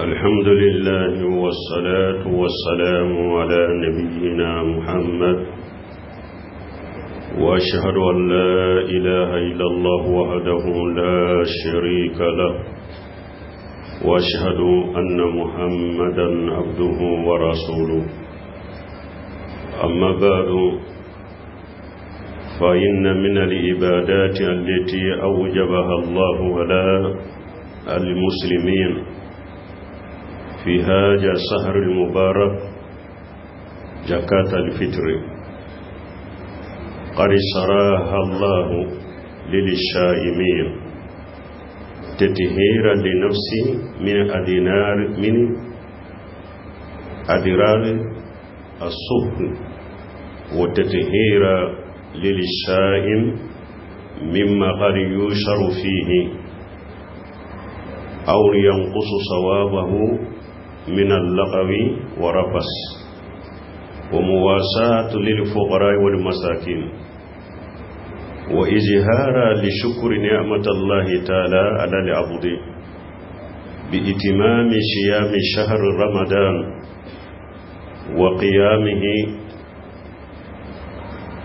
الحمد لله والصلاة والسلام على نبينا محمد وأشهد أن لا إله إلا الله وحده لا شريك له وأشهد أن محمدا عبده ورسوله أما بعد فإن من العبادات التي أوجبها الله على المسلمين في هذا الشهر المبارك زكاة الفطر قد سراها الله للشائمين تطهيرا لنفسه من أدنار من أدرار الصبح وتطهيرا للشائم مما قد يشر فيه أو ينقص صوابه من اللغو ورفس ومواساة للفقراء والمساكين وإظهارا لشكر نعمة الله تعالى على العبد بإتمام صيام شهر رمضان وقيامه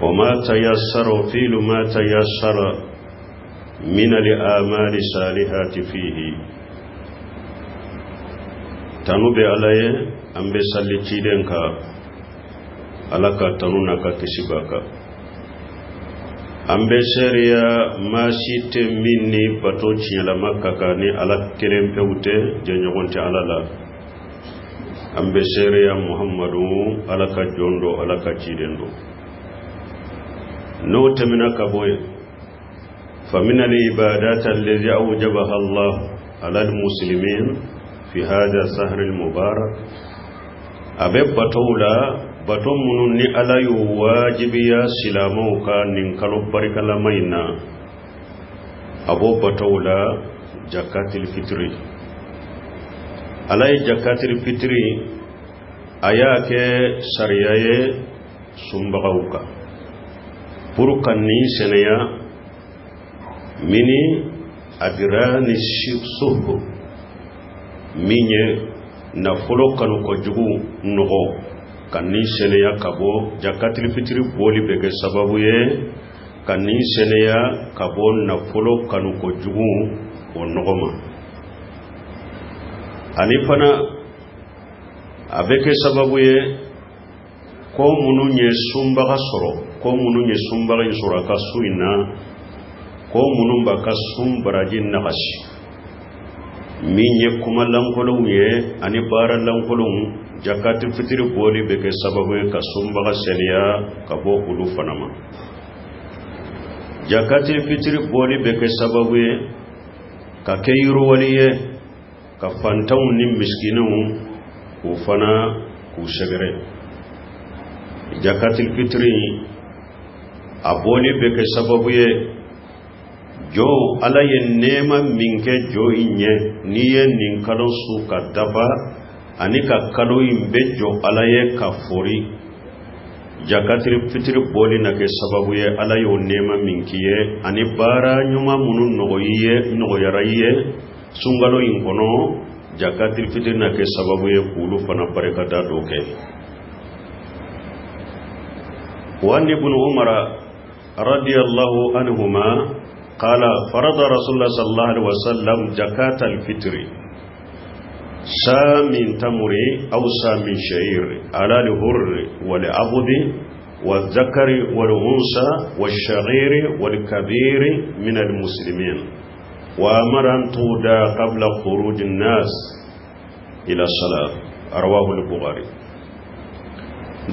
وما تيسر فيل ما تيسر من الآمال الصالحات فيه tanu bɛ ala ye an bɛ sali ciden kan ala ka tanu n'a ka kisi b'a kan an bɛ seereya maa si tɛ min ni bato tiɲɛlama ka kan ni ala kelen pewu tɛ jɛɲɔgɔn tɛ ala la an bɛ seereya muhammadu ala ka jɔn don ala ka ciden don n'o tɛmɛna ka bɔ yen فمن العبادات الذي أوجبها الله على المسلمين في هذا الشهر المبارك a bɛ batow la bato minnu ni ala y'o wajibiya silamɛw kan nin kalo barikalama in na a b'o batow la jakatil fitiri ala ye jakatil fitiri a y'a kɛ sariya ye sunbagaw kan pour ka nin sɛnɛya mini adirani suhu min ye nafolo kanu kojugu nɔgɔ ka nin sɛnɛya ka bɔ jakatili fitiri bɔli bɛ kɛ sababu ye ka nin sɛnɛya ka bɔ nafolo kanu kojugu o nɔgɔ ma ani fana a bɛ kɛ sababu ye ko minnu ye sunbaga sɔrɔ ko minnu ye sunbaga in sɔrɔ a ka sun in na ko minnu b'a ka sun baraji nagasi min ye kuma lankolonw ye ani baara lankolonw jakati fitiri bɔli bɛ kɛ sababu ye ka sunbaga sɛniya ka bɔ olu fana ma jakati fitiri bɔli bɛ kɛ sababu ye ka kɛ yiriwali ye ka fantanw ni misikinɛw k'u fana k'u sɛgɛrɛ jakatil fitiri a bɔli bɛ kɛ sababu ye jɔ ala ye nɛɛma min kɛ jɔ in ɲɛ n'i ye nin kalo su ka dafa ani ka kalo in bɛɛ jɔ ala ye ka fori jakatiri fitiri bɔli na kɛ sababu ye ala y'o nɛɛma min k'i ye ani baara ɲuman minnu nɔgɔyara i ye sunkalo in kɔnɔ jakatiri fitiri na kɛ sababu ye k'olu fana barikada dɔ kɛ wa an ibn umara radiyallahu anhuma qala farada rasulullah sallallahu alaihi wasallam zakat al-fitri sa min tamri aw sa min sha'ir ala al-hurri wal abdi والذكر والأنثى والصغير والكبير من المسلمين وأمر أن تودى قبل خروج الناس إلى الصلاة رواه البخاري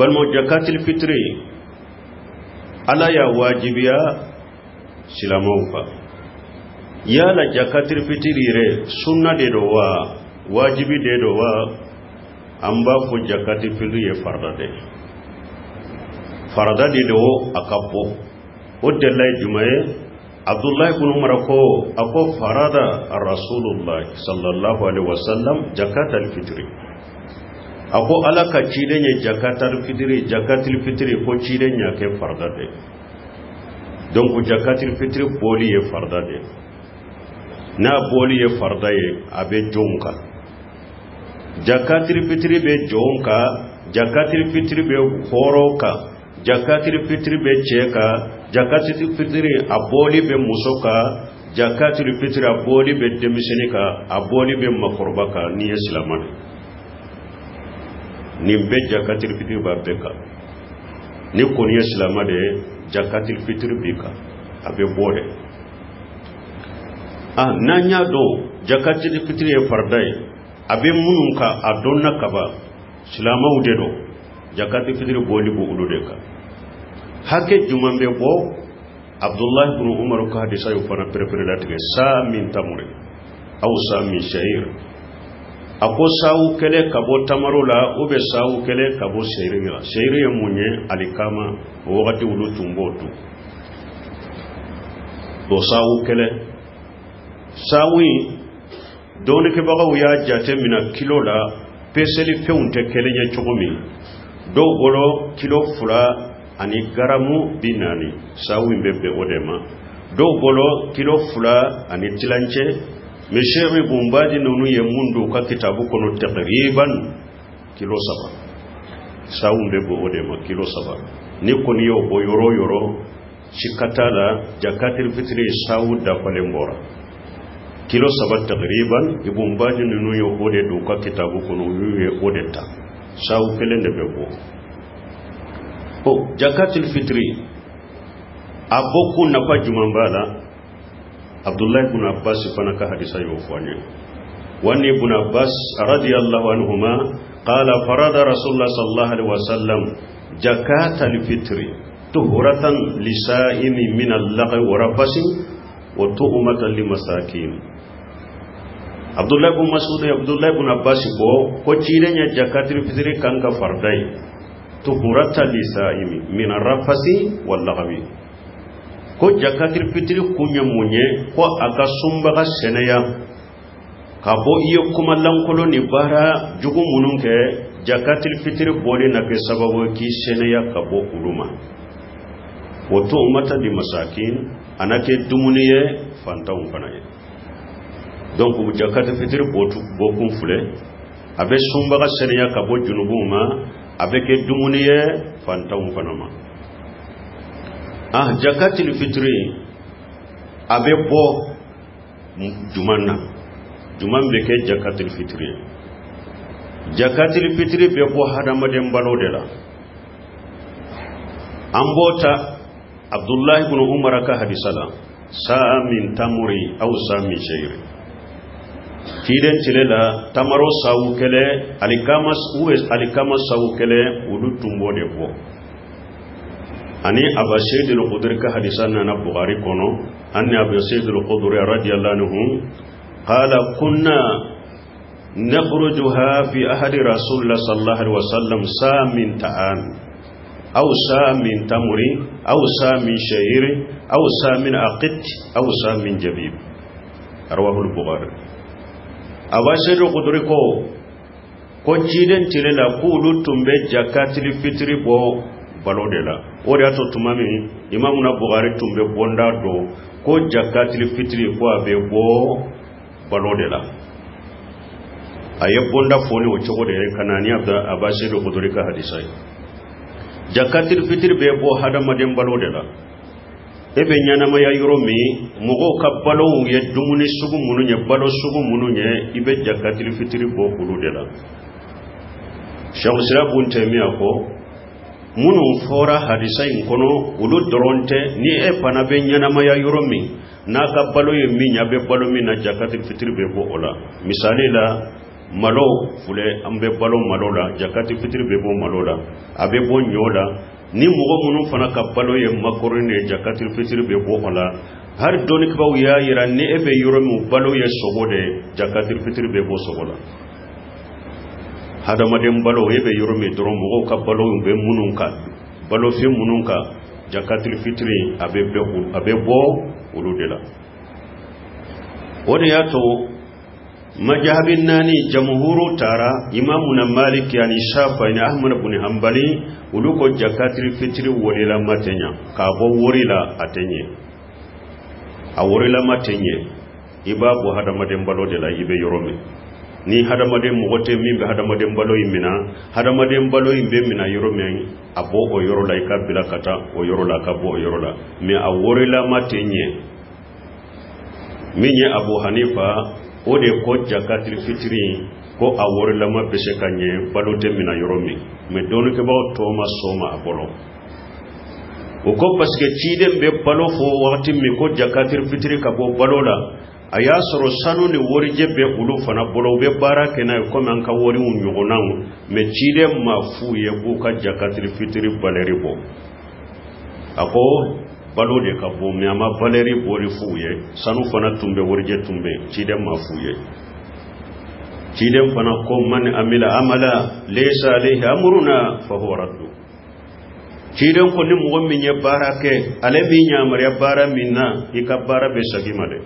بل زكاة الفطر ala y'a wajibiya silamɛw kan yala jakatil fitiri yɛrɛ sunna de don wa wajibi de don wa an b'a fɔ jakatil fitiri ye farida de ye farida de don a ka bɔ o delila ye jumɛn ye abdullahi ibn umar ko a ko farada rasulullah sallallahu alaihi wasallam zakat al-fitri a ko ala ka ciden ye zakat al-fitri zakatil fitri ko ciden y'a kɛ farida de donc zakatil fitri bɔli ye farida de n'a bɔli ye farida ye a bɛ jɔnw kan Jakatiri fitiri bɛ jɔn kan, jakatiri fitiri bɛ hɔrɔn kan, jakatiri fitiri bɛ cɛ kan, jakatiri fitiri a bɔli bɛ muso kan, jakatiri fitiri a bɔli bɛ denmisɛnnin kan, a bɔli bɛ makɔrɔba kan n'i ye silamɛ de. Nin bɛɛ jakatiri fitiri b'a bɛɛ kan. N'i kɔni ye silamɛ de ye, jakatiri fitiri b'i kan, a bɛ bɔ dɛ. Ah, n'an y'a dɔn jakatiri fitiri ye farida ye, a bɛ minnu kan a dɔnna kaban, silamɛw de don, jakati fitiri bɔli b'o olu de kan. Hakɛ jumɛn bɛ bɔ? Abdullahi ibn Umar ka hadisa y'o fana pereperelatigɛ, saa min tamuri aw saa min sha'ir. A ko sawu kelen ka bɔ tamaro la ou bien sawu kelen ka bɔ seyiri la. Seyiri ye mun ye? Alikama, o wagati olu tun b'o dun. O sawu kelen, sawu in dɔnnikɛbagaw y'a jate minɛ kilo la, peseli fɛnw tɛ kelen ye cogo min, dɔw bolo kilo 2 ani garamu 40, sawu in bɛ bɛn o de ma. Dɔw bolo kilo 2 ani tilancɛ. Mais Sheikh Ibn Baz ninnu ye mun don u ka kitabu kɔnɔ, takriban kilo 3, sawu bɛ bɔ o de ma, kilo 3. Ni kɔni y'o bɔ yɔrɔ o yɔrɔ, sika t'a la, jakatiri fitiri sawu dafalen bɔra, kilo 3 takriban. Ibn Baz ninnu ye o de don u ka kitabu kɔnɔ, olu ye o de ta, sawu kelen de bɛ bɔ o. Jakatil fitiri a bɔ ko nafa jumɛn b'a la? Abdullahi ibn Abbas fana ka hadisa y'o fɔ an ye. Wa ibn Abbas radiyallahu anhuma qala farada Rasulullah sallallahu alaihi wasallam jakat al-fitri tuhuratan lisaimi min al-lagwi wa rafasi wa tu'matan limasakin. Abdullahi ibn Mas'ud, Abdullahi ibn Abbas ko ciden ye jakatil fitri kan ka farda ye, tuhuratan lisaimi min ar-rafasi wal lagwi, ko jakatil fitiri kun ye mun ye? Ko a ka sunbaga sɛnɛya ka bɔ i ye kuma lankolon ni baara jugu minnu kɛ, jakatil fitiri bɔli na kɛ sababu ye k'i sɛnɛya ka bɔ olu ma. Wa tu'mata li masakin, a na kɛ dumuni ye fantanw fana ye. Donc jakatil fitiri bɔkun filɛ: a bɛ sunbaga sɛnɛya ka bɔ junubuw ma, a bɛ kɛ dumuni ye fantanw fana ma. Ah, jakatil fitiri a bɛ bɔ juman na? Juman bɛ kɛ jakatil fitiri ye? Jakatil fitiri bɛ bɔ hadamaden balo de la. An b'o ta Abdullahi ibn Umar ka hadisa la, saa min tamuri aw saa min shayri. Ciden tile la, tamaro sawu kelen, alikama ou alikama sawu kelen, olu tun b'o de bɔ. Ani Aba Sayyid al-Khudri ka hadisa nana Bukhari kɔnɔ, ani Aba Sayyid al-Khudri radiyallahu anhu qala kunna nakhrujuha fi ahadi Rasulullah sallallahu alaihi wasallam sa min ta'am aw sa min tamuri aw sa min sha'iri aw sa min aqit aw sa min jabib, rawahu al-Bukhari. Aba Sayyid al-Khudri ko ciden tile la, k'olu tun bɛ jakatili fitiri bɔ balo de la. O de y'a to tuma min Imamuna Buhari tun bɛ bɔnda dɔn ko jakatili fitiri ko a bɛ bɔ balo de la, a ye bɔnda fɔ ni o cogo de ye ka na ni Aba Sayyid Khudri ka hadisa ye. Jakatili fitiri bɛ bɔ hadamaden balo de la. E bɛ ɲɛnamaya yɔrɔ min, mɔgɔw ka balow ye dumuni sugu minnu ye, balo sugu minnu ye, i bɛ jakatili fitiri bɔ olu de la. Cheikh Islam Bun Taymiya ko minnu fɔra hadisa in kɔnɔ, olu dɔrɔn tɛ. Ni e fana bɛ ɲɛnamaya yɔrɔ min, n'a ka balo ye min ye, a bɛ balo min na, jakatili fitiri bɛ bɔ o la. Misali la, malo filɛ, an bɛ balo malo la, jakati fitiri bɛ bɔ malo la, a bɛ bɔ ɲɔ la. Ni mɔgɔ minnu fana ka balo ye makɔrɔni ye, jakati fitiri bɛ bɔ o la. Hali dɔnnikɛbaaw y'a yira, ni e bɛ yɔrɔ min, balo ye sogo de ye, jakati fitiri bɛ bɔ sogo la. Hadamaden balo, e bɛ yɔrɔ min dɔrɔn, mɔgɔw ka balo bɛ minnu kan, balofɛn minnu kan, jakatili fitiri a bɛ bɔ olu de la. O de y'a to majahabi naani jamuhuru taara, Imamuna Maliki ani Shafa ni Ahmad bin Hanbali, olu ko jakatili fitiri warilama tɛ ɲa k'a bɔ wari la, a tɛ ɲɛ, a warilama tɛ ɲɛ. I b'a bɔ hadamaden balo de la i bɛ yɔrɔ min. Ni hadamaden mɔgɔ tɛ min bɛ hadamaden balo in mina, hadamaden balo in bɛ mina yɔrɔ min, a bɔ o yɔrɔ la, i ka bila ka taa o yɔrɔ la, ka bɔ o yɔrɔ la. Mais a warilama tɛ ɲɛ. Min ye Abu Hanifa, o de ko jakatil fitiri ko a warilama bɛ se ka ɲɛ balo tɛ mina yɔrɔ min. Mais dɔnnikɛbaaw tɔ ma sɔn ma a bolo. O ko parce que ciden bɛ balo fɔ wagati min ko jakatil fitiri ka bɔ balo la, a y'a sɔrɔ sanu ni warijɛ bɛ olu fana bolo, u bɛ baara kɛ n'a ye komi an ka wariw ɲɔgɔnnaw. Mais ciden ma f'u ye k'u ka jakatil fitiri valeur bɔ. A ko balo de ka bɔ, mais a ma valeur bɔli f'u ye. Sanu fana tun bɛ, warijɛ tun bɛ, ciden ma f'u ye. Ciden fana ko man amila amala laysa alayhi amruna fa huwa raddu. Ciden ko ni mɔgɔ min ye baara kɛ, ale min yamaruya baara min na, i ka baara bɛ segin ma dɛ.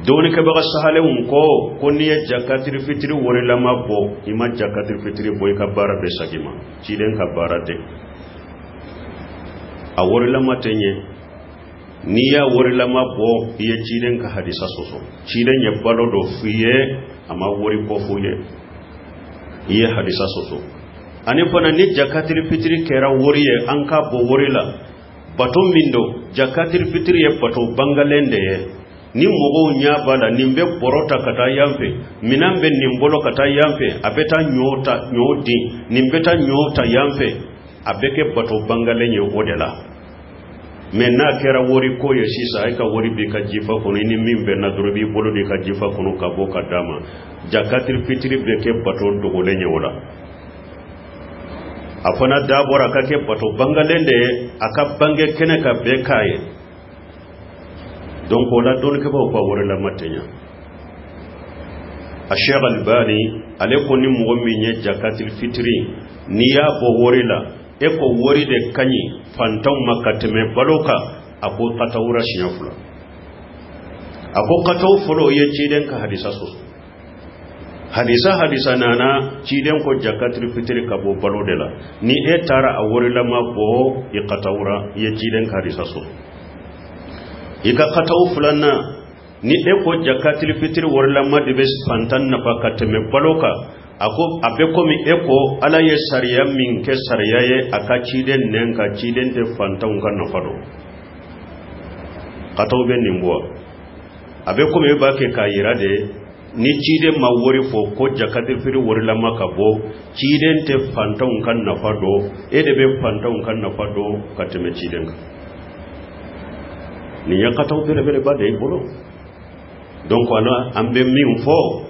Dɔnnikɛbaga sahalenw ko n'i ye jakatil fitiri warilama bɔ, i ma jakatil fitiri bɔ, i ka baara bɛ segin ma. Ciden ka baara tɛ, a warilama tɛ ɲɛ. N'i y'a warilama bɔ, i ye ciden ka hadisa sɔsɔ. Ciden ye balo dɔ f'i ye, a ma wari ko f'u ye, i ye hadisa sɔsɔ. Ani fana ni jakatil fitiri kɛra wari ye, an k'a bɔ wari la. Bato min don, jakatil fitiri ye bato bangalen de ye. Ni mɔgɔw ɲɛ b'a la, nin bɛ bɔrɔ ta ka taa yan fɛ, minɛn bɛ nin bolo ka taa yan fɛ, a bɛ taa ɲɔ ta, ɲɔ di, nin bɛ taa ɲɔ ta yan fɛ, a bɛ kɛ bato bangalen ye o de la. Mais n'a kɛra wari ko ye sisan, e ka wari b'i ka jifa kɔnɔ, i ni min bɛnna dɔrɔn, i b'i bolo di i ka jifa kɔnɔ ka bɔ ka d'a ma. Jakatil fitiri bɛ kɛ bato dogolen ye o la. A fana dabɔra a ka kɛ bato bangalen de ye, a ka bange kɛnɛ ka bɛɛ k'a ye. Donc o la dɔnnikɛbaaw ka warilama tɛ ɲa. A Sheikh Albani, ale ko ni mɔgɔ min ye jakatil fitiri, n'i y'a bɔ wari la, e ko wari de ka ɲi fantanw ma ka tɛmɛ balo kan, a ko katawura siɲɛ fila. A ko kataw fɔlɔ, o ye ciden ka hadisa sɔsɔ. Hadisa nana, ciden ko jakatil fitiri ka bɔ balo de la. Ni e taara a warilama bɔ, i katawura, i ye ciden ka hadisa sɔsɔ. I ka kataw filanan, ni e ko jakatil fitiri warilama de bɛ fantan nafa ka tɛmɛ balo kan, a ko a bɛ komi e ko Ala ye sariya min kɛ sariya ye a ka ciden nɛn ka ciden tɛ fantanw ka nafa dɔn. Kataw bɛ nin bɔ. A bɛ komi e b'a kɛ k'a yira de, ni ciden ma wari fɔ ko jakatil fitiri warilama ka bɔ, ciden tɛ fantanw ka nafa dɔn, e de bɛ fantanw ka nafa dɔn ka tɛmɛ ciden kan. Nin ye kataw belebeleba de ye bolo. Donc ala an bɛ min fɔ,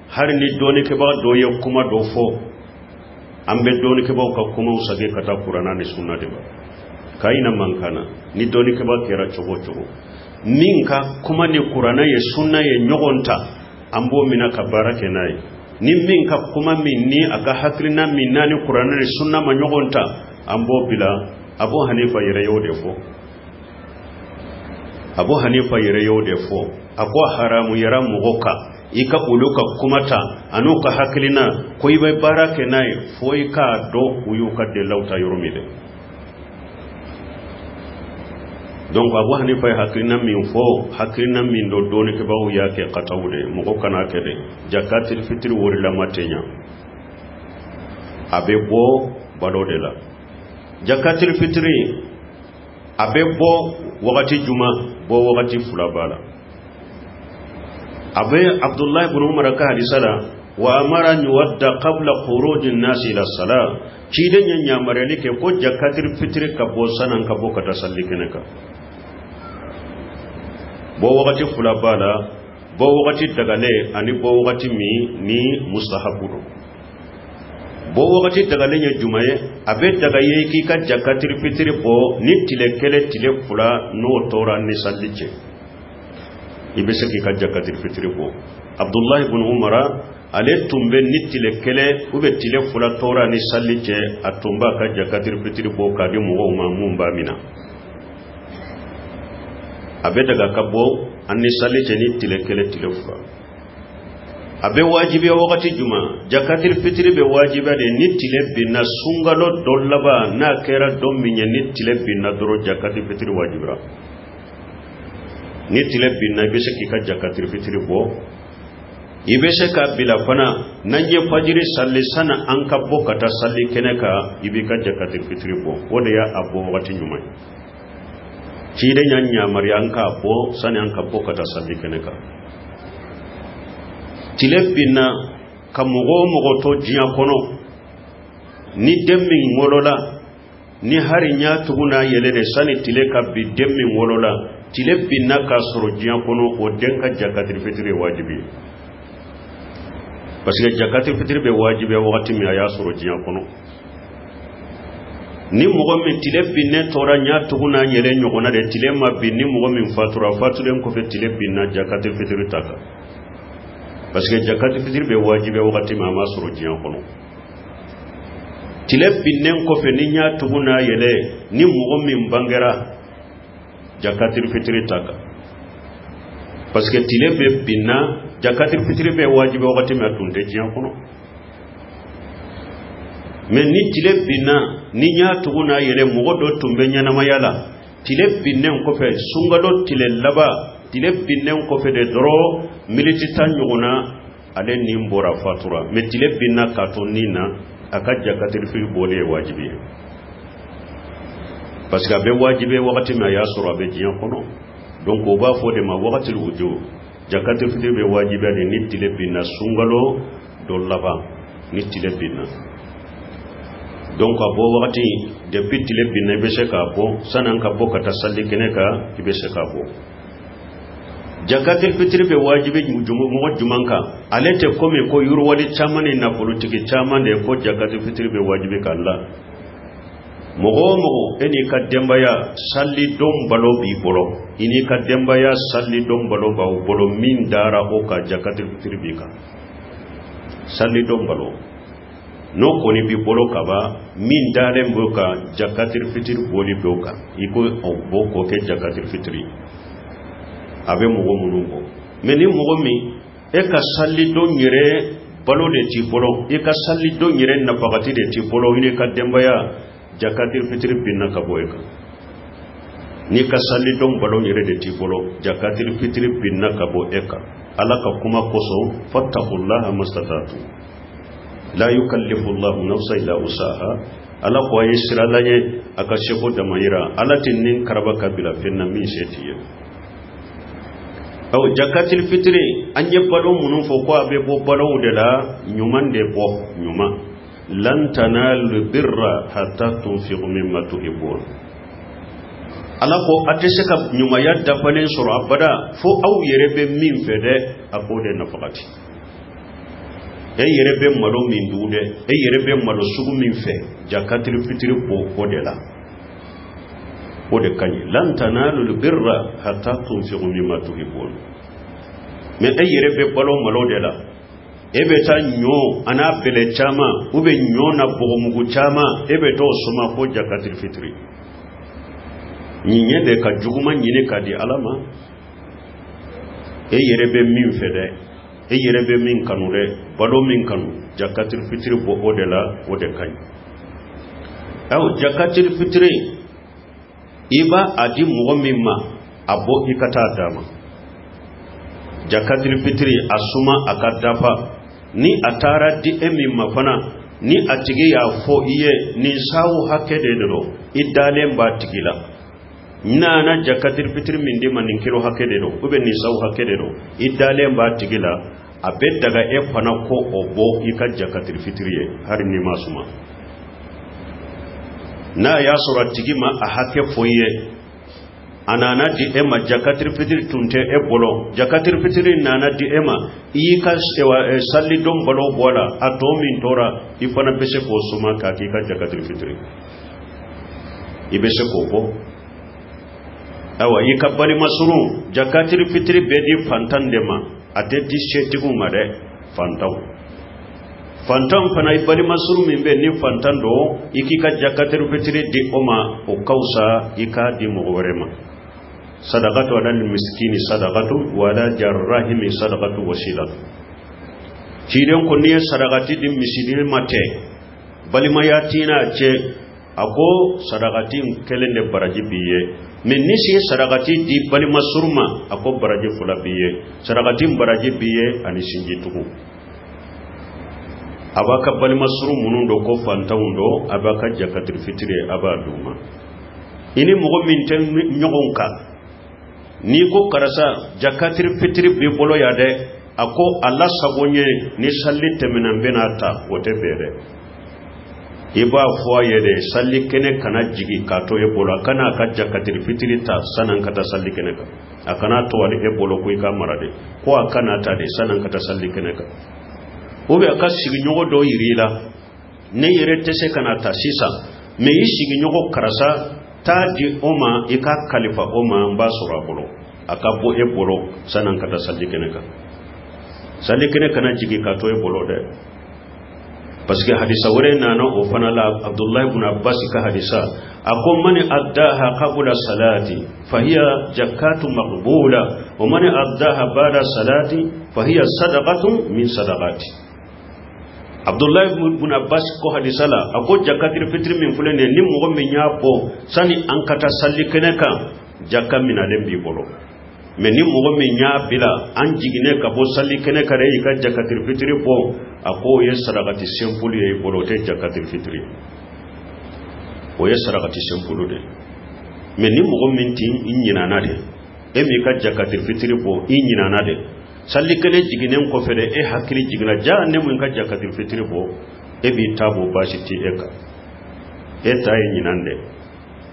hali ni dɔnnikɛbaga dɔ ye kuma dɔ fɔ, an bɛ dɔnnikɛbagaw ka kumaw sage ka taa Kurana ni sunna de ma. Kayina man kana ni dɔnnikɛbaga kɛra cogo o cogo, min ka kuma ni Kurana ye sunna ye ɲɔgɔn ta, an b'o minɛ ka baara kɛ n'a ye. Ni min ka kuma min ni a ka hakilina min n'a ni Kurana ni sunna ma ɲɔgɔn ta, an b'o bila. Abu Hanifa yɛrɛ y'o de fɔ. Abu Hanifa yɛrɛ y'o de fɔ. A ko haramu yɛrɛ mɔgɔ kan i ka olu ka kuma ta an'u ka hakilina ko i bɛ baara kɛ n'a ye, fo i k'a dɔn u y'u ka delilaw ta yɔrɔ min dɛ. Donc Abu Hanifa ye hakilina min fɔ, hakilina min don dɔnnikɛbaaw y'a kɛ kataw de ye, mɔgɔ kana kɛ dɛ. Jakatil fitiri warilama tɛ ɲa, a bɛ bɔ balo de la. Jakatil fitiri a bɛ bɔ wagati juma, bɔ wagati fila b'a la. A bɛ Abdullahi ibn Umar ka hadisa la, wa amara an yuwadda qabla khuruj an-nas ila salat. Ciden ye yamaruyali kɛ ko jakatil fitiri ka bɔ sanni ka bɔ ka taa sali kɛnɛ kan. Bɔ wagati fila b'a la, bɔ wagati dagalen ani bɔ wagati min ni mustahabu don. Bɔ wagati dagalen ye jumɛn ye? A bɛ daga ye k'i ka jakatil fitiri bɔ ni tile kelen tile fila n'o tora ni sali cɛ, i bɛ se k'i ka jakatil fitiri bɔ. Abdullahi ibn Umar, ale tun bɛ ni tile kelen ou bien tile fila tora ni sali cɛ, a tun b'a ka jakatil fitiri bɔ k'a di mɔgɔw ma mun b'a minɛ. A bɛ daga ka bɔ an ni sali cɛ ni tile kelen tile fila. A bɛ wajibiya wagati jumɛn? Jakatil fitiri bɛ wajibiya de ni tile binna sunkalo dɔ laban, n'a kɛra don min ye, ni tile binna dɔrɔn, jakatil fitiri wajibira. Ni tile binna, i bɛ se k'i ka jakatil fitiri bɔ. I bɛ se k'a bila fana n'an ye fajiri sali, sani an ka bɔ ka taa sali kɛnɛ kan, i b'i ka jakati fitiri bɔ. O de y'a bɔ wagati ɲuman ye. Ciden y'an yamaruya an k'a bɔ sani an ka bɔ ka taa sali kɛnɛ kan. Tile binna ka mɔgɔ o mɔgɔ to diɲɛ kɔnɔ, ni den min wolola, ni hari ɲa tugu n'a yɛlɛ de sani tile ka bin, den min wolola, tile binna k'a sɔrɔ diɲɛ kɔnɔ, o den ka jakati fitiri ye wajibi ye, parce que jakati fitiri bɛ wajibiya wagati min, a y'a sɔrɔ diɲɛ kɔnɔ. Ni mɔgɔ min tile binnen tora ɲa tugu n'a yɛlɛ ɲɔgɔnna de, tile ma bin, ni mɔgɔ min fatura, fatulen kɔfɛ tile binna, jakati fitiri t'a kan, parce que jakati fitiri bɛ wajibiya wagati min, a m'a sɔrɔ diɲɛ kɔnɔ. Tile binnen kɔfɛ ni ɲa tugu n'a yɛlɛ, ni mɔgɔ min bangera, jakati fitiri t'a kan, parce que tile bɛ binna, jakati fitiri bɛ wajibiya wagati min, a tun tɛ diɲɛ kɔnɔ. Mais ni tile binna ni ɲa tugu n'a yɛlɛ, mɔgɔ dɔ tun bɛ ɲɛnamaya la tile binnen kɔfɛ, sunkalo tile laban, tile binnen kɔfɛ de dɔrɔn, miniti 10 ɲɔgɔnna, ale nin bɔra, fatura, mais tile binna k'a to nin na, a ka jakati fitiri bɔli ye wajibi ye, parce que a bɛ wajibi wagati min, a y'a sɔrɔ a bɛ diɲɛ kɔnɔ. Donc o b'a fɔ de ma wagati wujub. Jakati fitiri bɛ wajibiya de ni tile binna sunkalo dɔ laban, ni tile binna. Donc a bɔ wagati, depuis tile binna, i bɛ se k'a bɔ sani an ka bɔ ka taa sali kɛnɛ kan, i bɛ se k'a bɔ. Jakati fitiri bɛ wajibi mɔgɔ jumɛn kan? Ale tɛ komi ko yiriwali caman ni nafolotigi caman de ko jakati fitiri bɛ wajibi kan la. Mɔgɔ o mɔgɔ, e n'i ka denbaya salidon balo b'i bolo, i n'i ka denbaya salidon balo b'aw bolo, min dara o kan, jakati fitiri b'i kan. Salidon balo n'o kɔni b'i bolo kaban, min dalen b'o kan, jakati fitiri bɔli b'o kan. I ko o bɔ k'o kɛ jakati fitiri, a bɛ mɔgɔ minnu bɔ. Mais ni mɔgɔ min, e ka salidon yɛrɛ balo de t'i bolo, i ka salidon yɛrɛ nafagati de t'i bolo, i n'i ka denbaya, jakati fitiri binna ka bɔ e kan. N'i ka salidon balo yɛrɛ de t'i bolo, jakati fitiri binna ka bɔ e kan. Ala ka kuma kosɔn: fattaqullaha mastata'tum la yukallifu Allahu nafsan illa wusaha. Ala ko a ye sira lajɛ, a ka seko dama yira. Ala tɛ nin karaba ka bila fɛn na min se t'i ye. Aw jakatil fitiri, an ye balo minnu fɔ ko a bɛ bɔ balow de la, ɲuman de bɔ, ɲuman. Lan tanalu birra hatta tunfiqu mimma tuhibbun. Ala ko a tɛ se ka ɲumanya dafalen sɔrɔ abada fo aw yɛrɛ bɛ min fɛ dɛ, a k'o de nafagati. E yɛrɛ bɛ malo min dun dɛ, e yɛrɛ bɛ malo sugu min fɛ, jakatil fitiri bɔ o de la, o de ka ɲi. Lan tanalu birra hatta tunfiqu mimma tuhibbun. Mais e yɛrɛ bɛ balo malo de la, e bɛ taa ɲɔ a n'a bɛlɛ caman ou bien ɲɔ na bɔgɔmugu caman, e bɛ t'o suma ko jakatil fitiri. Nin ɲɛ de ka juguman ɲini ka di Ala ma. E yɛrɛ bɛ min fɛ dɛ, e yɛrɛ bɛ min kanu dɛ, balo min kanu, jakatil fitiri bɔ o de la, o de ka ɲi. Aw jakatil fitiri, i b'a a di mɔgɔ min ma, a bɔ i ka taa d'a ma. Jakatil fitiri, a suma a ka dafa. Ni a taara di e min ma fana, ni a tigi y'a fɔ i ye nin sawo hakɛ de don, i dalen b'a tigi la, n nana jakatil fitiri min d'i ma, nin kilo hakɛ de don ou bien nin sawo hakɛ de don, i dalen b'a tigi la, a bɛ daga e fana ko o bɔ i ka jakatil fitiri ye, hali n'i ma suma. N'a y'a sɔrɔ a tigi ma a hakɛ fɔ i ye, a nana di e ma, jakatil fitiri tun tɛ e bolo, jakatil fitiri nana di e ma, i y'i ka salidon balo bɔ a la, a tɔ min tora, i fana bɛ se k'o suma k'a k'i ka jakatil fitiri, i bɛ se k'o bɔ. Ayiwa, i ka balima surun, jakatil fitiri bɛ di fantan de ma, a tɛ di setigiw ma dɛ, fantanw. Fantan fana, i balima surun min bɛ ni fantan don, i k'i ka jakatil fitiri di o ma, o ka fisa i k'a di mɔgɔ wɛrɛ ma. Sadaqatu ala miskini sadaqatu wa ala jarrahimi sadaqatu wasilatu. Ciden ko n'i ye sadakati di misiri ma tɛ balimaya t'i n'a cɛ, a ko sadakati in kelen de baraji b'i ye. Mais ni si sarakati di balima surun ma, a ko baraji fila b'i ye, sarakati baraji b'i ye ani sinji tugu. A b'a ka balima surun minnu don ko fantanw don, a b'a ka jakatiri fitiri a b'a d'u ma. I ni mɔgɔ min tɛ ɲɔgɔn kan, n'i ko karisa jakatiri fitiri b'i bolo yan dɛ, a ko a lasago n ye, ni sali tɛmɛna n bɛna ta, o tɛ bɛn dɛ. I b'a fɔ a ye de sali kɛnɛ kana jigin k'a to e bolo, a kana a ka jakatiri fitiri ta sanni ka taa sali kɛnɛ kan, a kana to ale e bolo ko i ka mara de, ko a kana ta de sanni ka taa sali kɛnɛ kan. Ou bien a ka sigiɲɔgɔn dɔ yir'i la, ne yɛrɛ tɛ se ka na ta sisan, mais i sigiɲɔgɔn karisa t'a di o ma, i ka kalifa o ma, n b'a sɔrɔ a bolo, a ka bɔ e bolo sanni ka taa sali kɛnɛ kan. Sali kɛnɛ kana jigin k'a to e bolo dɛ, parce que hadisa wɛrɛ nana o fana la, Abdullahi ibn Abbas ka hadisa, a ko mani addaha qabla salati fahiya jakatu maqbula wa mani addaha ba'da salati fahiya sadaqatun min sadaqati. Abdullahi ibn Abbas ko hadisa la, a ko jakatiri fitiri min filɛ nin ye, ni mɔgɔ min y'a bɔ sani an ka taa sali kɛnɛ kan, jaka minalen b'i bolo. Mais ni mɔgɔ min y'a bila an jiginnen ka bɔ sali kɛnɛ kan dɛ, i ka jakatiri fitiri bɔ, a ko o ye sarakati senpulu ye i bolo, o tɛ jakatiri fitiri ye, o ye sarakati senpulu de ye. Mais ni mɔgɔ min t'i ɲinana de, e m'i ka jakatiri fitiri bɔ, i ɲinana de, sali kɛnɛ jiginnen kɔfɛ dɛ, e hakili jiginna, ja ne mun ka jakatiri fitiri bɔ, e b'i ta bɔ, baasi tɛ e kan, e ta ye ɲinan dɛ.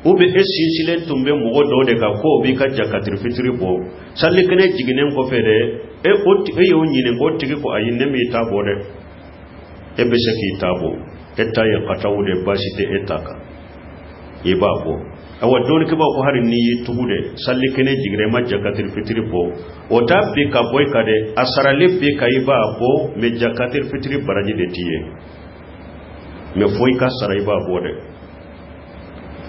Ou bien e sinsinlen tun bɛ mɔgɔ dɔw de kan k'o b'i ka jakatiri fitiri bɔ, sali kɛnɛ jiginnen kɔfɛ dɛ, e y'o ɲininka, o tigi ko ayi, ne m'i ta bɔ dɛ, e bɛ se k'i ta bɔ, e ta ye kataw de, baasi tɛ e ta kan, i b'a bɔ. Awa dɔnnikɛbaaw ko hali n'i y'i tugu dɛ, sali kɛnɛ jiginna i ma jakatiri fitiri bɔ, o t'a bin ka bɔ i kan dɛ, a sarali b'i kan, i b'a bɔ, mais jakatiri fitiri baraji de t'i ye, mais fo i ka sara i b'a bɔ dɛ.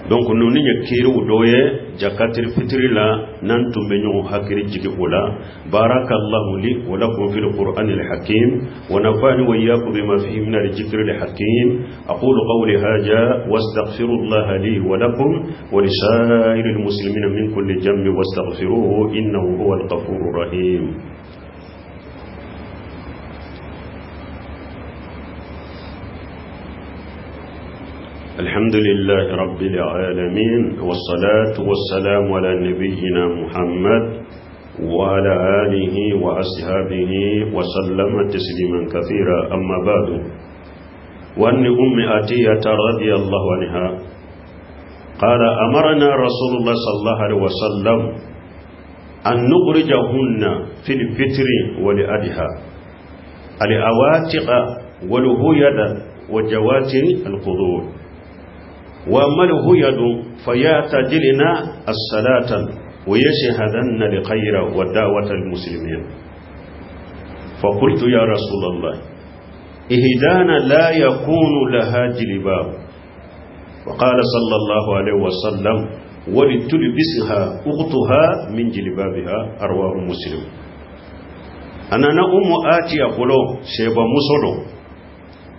Donc ninnu ye kiiriw dɔ ye jakatiri fitiri la, n'an tun bɛ ɲɔgɔn hakili jigin o la. Barakallahu li wa lakum fil qur'anil hakim wa nafa'ani wa iyyakum bima fihi min al-dhikril hakim. Aqulu qawli hadha wa astaghfirullaha li wa lakum wa lisa'iril muslimina min kulli dhanbin wastaghfiruhu innahu huwal ghafurur rahim. الحمد لله رب العالمين، والصلاة والسلام على نبينا محمد وعلى آله وأصحابه وسلم تسليما كثيرا. أما بعد، وأن أم عطية رضي الله عنها قال أمرنا رسول الله صلى الله عليه وسلم أن نخرجهن في الفطر والأضحى الأواتق والهيد وجوات القدور، وأما الهيد فيعتدلن الصلاة ويشهدن الخير ودعوة المسلمين. فقلت يا رسول الله إهدانا لا يكون لها جلباب، وقال صلى الله عليه وسلم ولتلبسها أختها من جلبابها. رواه مسلم. أنا أم آتي أقول سيبا مسلم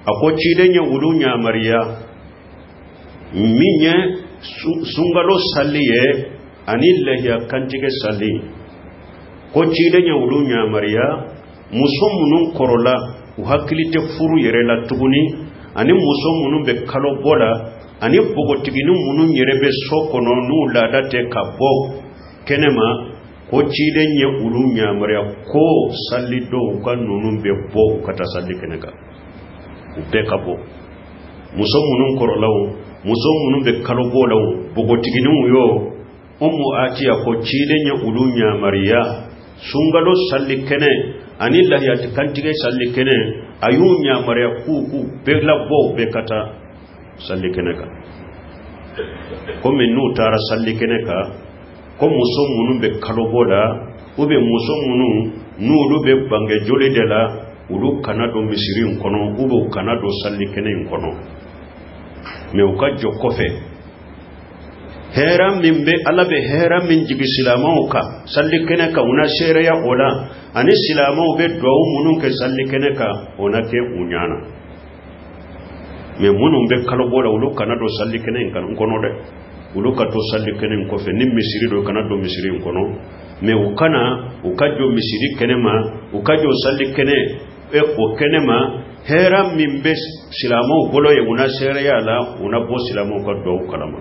أقول تشيدن يقولون يا مريم min ye sunkalo sali ye ani lahiya kantigɛ sali, ko ciden ye olu yamaruya muso minnu kɔrɔla u hakili tɛ furu yɛrɛ la tuguni, ani muso minnu bɛ kalo bɔ la, ani npogotiginin minnu yɛrɛ bɛ so kɔnɔ n'u laada tɛ ka bɔ kɛnɛma, ko ciden ye olu yamaruya ko sali dɔw ka ninnu bɛ bɔ u ka taa sali kɛnɛ kan, u bɛɛ ka bɔ, muso minnu kɔrɔla o, muso minnu bɛ kalo bɔ la o, npogotigininw yo, Umu Atiya ko ciden ye olu yamaruya sunkalo sali kɛnɛ ani lahiya kantigɛ sali kɛnɛ, a y'u yamaruya k'u bɛɛ labɔ, u bɛɛ ka taa sali kɛnɛ kan. Komi n'u taara sali kɛnɛ kan, ko muso minnu bɛ kalo bɔ la ou bien muso minnu n'olu bɛ bange joli de la, olu kana don misiri in kɔnɔ ou bien u kana don sali kɛnɛ in kɔnɔ, mais u ka jɔ kɔfɛ. Hɛrɛ min bɛ Ala bɛ hɛrɛ min jigi silamɛw kan sali kɛnɛ kan, u na seereya o la, ani silamɛw bɛ duwawu minnu kɛ sali kɛnɛ kan, o na kɛ u ɲana. Mais minnu bɛ kalo bɔ la, olu kana don sali kɛnɛ in kan kɔnɔ dɛ. Olu ka to sali kɛnɛ in kɔfɛ, ni misiri don, kana don misiri in kɔnɔ, mais u kana u ka jɔ misiri kɛnɛ ma, u ka jɔ sali kɛnɛ o kɛnɛ ma. Hɛrɛ min bɛ silamɛw bolo yen, u na seereya la, u na bɔ silamɛw ka duwawu kalama.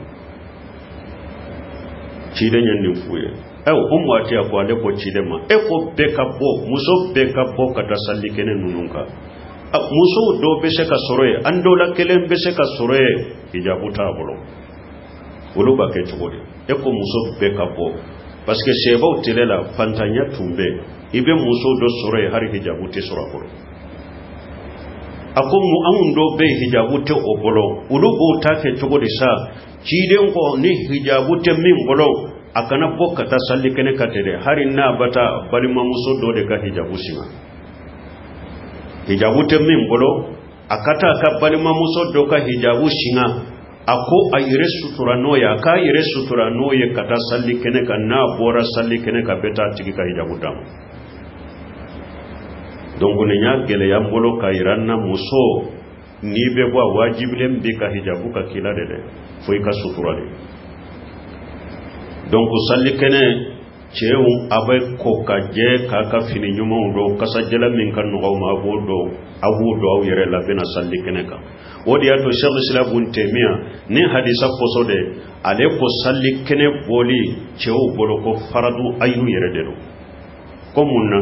Ciden ye nin f'u ye. Ayiwa, Umu Atiya ko ale ko ciden ma, e ko bɛɛ ka bɔ, muso bɛɛ ka bɔ ka taa sali kɛnɛ ninnu kan. Musow dɔw bɛ se ka sɔrɔ yen, an dɔw la kelen bɛ se ka sɔrɔ yen, hijabu t'a bolo, olu b'a kɛ cogo di? E ko muso bɛɛ ka bɔ, parce que sɛbaw tele la, fantanya tun bɛ, i bɛ muso dɔ sɔrɔ yen, hali hijabu tɛ sɔrɔ a bolo. A ko anw dɔw bɛ yen, hijabu tɛ o bolo, olu b'o ta kɛ cogo di sa? Ciden ko ni hijabu tɛ min bolo, a kana bɔ ka taa sali kɛnɛ kan ten dɛ, hali n'a bɛ taa balimamuso dɔ de ka hijabu singa. Hijabu tɛ min bolo, a ka taa ka balimamuso dɔ ka hijabu singa. A ko a yɛrɛ sutura n'o ye, a k'a yɛrɛ sutura n'o ye ka taa sali kɛnɛ kan. N'a bɔra sali kɛnɛ kan, bɛ taa tigi ka hijabu d'a ma. Donc nin y'a gɛlɛya n bolo k'a yira n na, muso, n'i bɛ bɔ, a wajibilen b'i ka hijabu ka k'i la de dɛ, fo i ka sutura de. Donc sali kɛnɛ, cɛw, a bɛ ko ka jɛ k'a ka fini ɲumanw don, kasajɛla min ka nɔgɔ ma, a b'o don, a b'o don aw yɛrɛ la, bɛna sali kɛnɛ kan. O de y'a to Cheikh Islam Bun Taymiya, ni hadisa kosɔn de, ale ko sali kɛnɛ bɔli cɛw bolo ko faradu ayinu yɛrɛ de don. Ko mun na?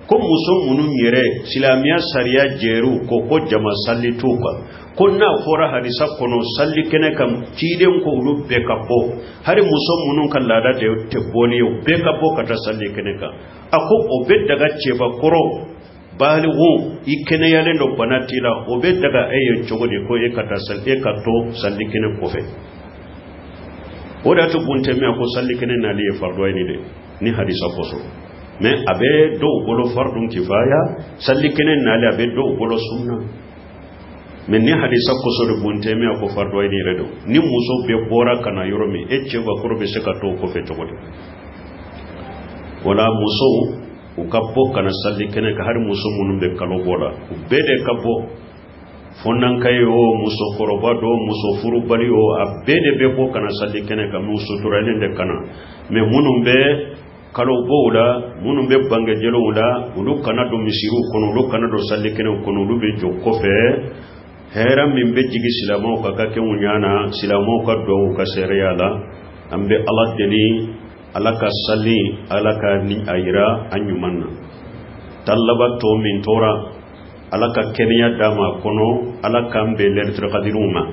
Ko muso minnu yɛrɛ silamɛya sariya jɛr'u ko ko jama sali t'u kan, ko n'a fɔra hadisa kɔnɔ sali kɛnɛ kan, ciden ko olu bɛɛ ka bɔ, hali muso minnu ka laada de tɛ bɔli ye, u bɛɛ ka bɔ ka taa sali kɛnɛ kan. A ko o bɛ daga cɛbakɔrɔ baliku, i kɛnɛyalen don, bana t'i la, o bɛ daga e ye cogo di ko e ka taa sali, e ka to sali kɛnɛ kɔfɛ? O de y'a to Bun Taymiya ko sali kɛnɛ nali ye fardu ayini de ni hadisa kosɔn. Mais a bɛ dɔw bolo fardun kifaya, sali kɛnɛ nali a bɛ dɔw bolo sunna. Mais ni hadisa kosɔn de, Bun Taymiya ko fardu ayini yɛrɛ don. Ni muso bɛɛ bɔra ka na yɔrɔ min, e cɛbakɔrɔ bɛ se ka to o kɔfɛ cogo di? Wala musow, u ka bɔ ka na sali kɛnɛ kan, hali muso minnu bɛ kalo bɔ la, u bɛɛ de ka bɔ. Fɔnanka ye o, musokɔrɔba dɔ, muso furubali o, a bɛɛ de bɛ bɔ ka na sali kɛnɛ kan, n'u suturalen de ka na. Mais minnu bɛ kalo bɔw la, minnu bɛ bangejɛlenw la, olu kana don misiriw kɔnɔ, olu kana don sali kɛnɛw kɔnɔ, olu bɛ jɔ kɔfɛ. Hɛrɛ min bɛ jigin silamɛw kan ka kɛ u ɲɛ na, silamɛw ka duwawu ka seereya la. An bɛ Ala deli, Ala ka sali, Ala ka ni a yira an ɲuman na. Talaba tɔ min tora, Ala ka kɛnɛya d'a ma kɔnɔ, Ala k'an bɛn lɛritura kadiriw ma,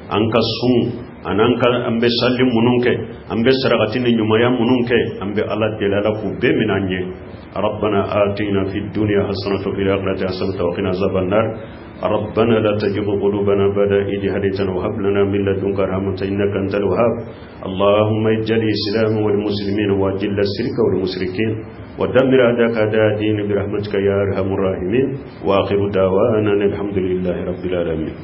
an ka sun an'an ka an bɛ sali minnu kɛ, an bɛ sarakati ni ɲumanya minnu kɛ, an bɛ Ala deli, Ala k'u bɛɛ minɛ an ye. ربنا آتنا في الدنيا حسنة وفي الآخرة حسنة وقنا عذاب النار. ربنا لا تزغ قلوبنا بعد إذ هديتنا وهب لنا من لدنك رحمة إنك أنت الوهاب. اللهم اجعل الإسلام والمسلمين وأذل الشرك والمشركين ودمر أعداءك أعداء الدين برحمتك يا أرحم الراحمين. وآخر دعوانا الحمد لله رب العالمين.